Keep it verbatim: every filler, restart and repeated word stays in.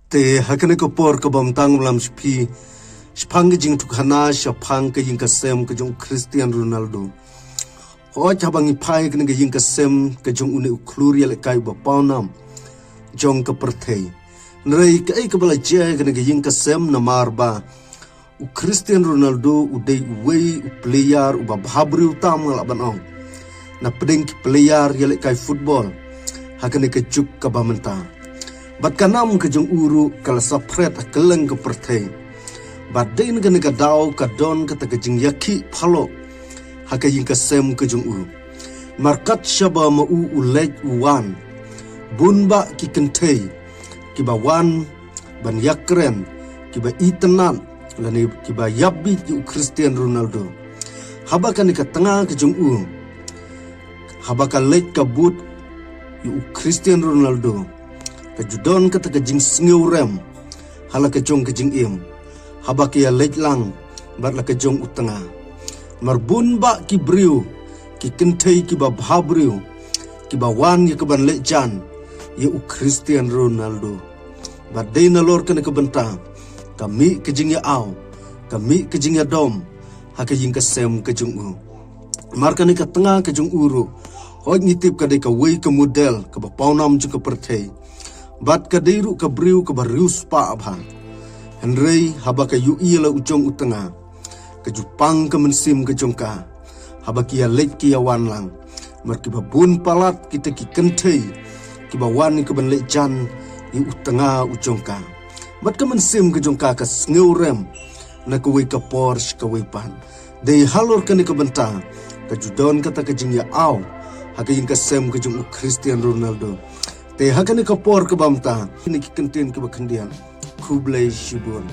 Te ha kane ka por kaba mynta ngan lam sha phi shaphang ka jingtukana shaphang ka ïing ka sem ka jong u Cristiano Ronaldo. Hooid, haba ngi phai kane ka ïing ka sem ka jong une u khlur ïalehkai uba pawnam jong ka pyrthei. Hynrei kaei kaba la jia ha kane ka ïing ka sem? Namar ba u Cristiano Ronaldo u dei uwei u player uba bhabriew tam, nga lah ban ong, na pdeng ki player ïalehkai football ha kane ka juk kaba mynta. Bad ka nam ka jong u ruh ka la saphriang ha kylleng ka pyrthei. Bad dei na kane ka daw ka don kata ka jingïakhih phalok ha ka ïing ka sem ka jong u. Namar kat shaba ma u u leit u wan, bun bah ki kynthei kiba wan ban ïakren, kiba itynnad lane kiba ïapbiej ïa u Cristiano Ronaldo. Haba kane ka tnga ka jong u, haba ka leit ka bud ïa u Cristiano Ronaldo, ka ju don kata ka jingsngewrem ha la ka jong ka jingim haba ka ïaleit lang bad la ka jong u tnga. Namar bun bah ki briew, ki kynthei kiba bhabriew kiba wan ïa ka ban leit jan ïa u Cristiano Ronaldo. Bad dei nalor kane ka bynta ka mih ka jingïaaw, ka mih ka jingïadom ha ka ïing ka sem ka jong u. Namar kane ka tnga ka jong u ruh, hooid, ngi tip ka dei kawei ka model kaba pawnam jong ka pyrthei. Bad ka dei ruh ka briew kaba riewspah bha. Hynrei haba ka ïohi ïa la u jong u tnga, ka ju pang ka mynsiem ka jong ka haba ki ïaleit ki ïawan lang. Namar kiba bun palat kita ki kynthei kiba wan ïa ka ban leit jan ïa u tnga u jong ka. Bad ka mynsiem ka jong ka ka sngewrem na kawei ka por sha kawei pat. Dei halor kane ka bynta ka ju don kata ka jingïaaw ha ka ïing ka sem ka jong u Cristiano Ronaldo. Te ha kane ka por kaba mynta, kine ki kyntien kiba khyndiat. Khublei shibun.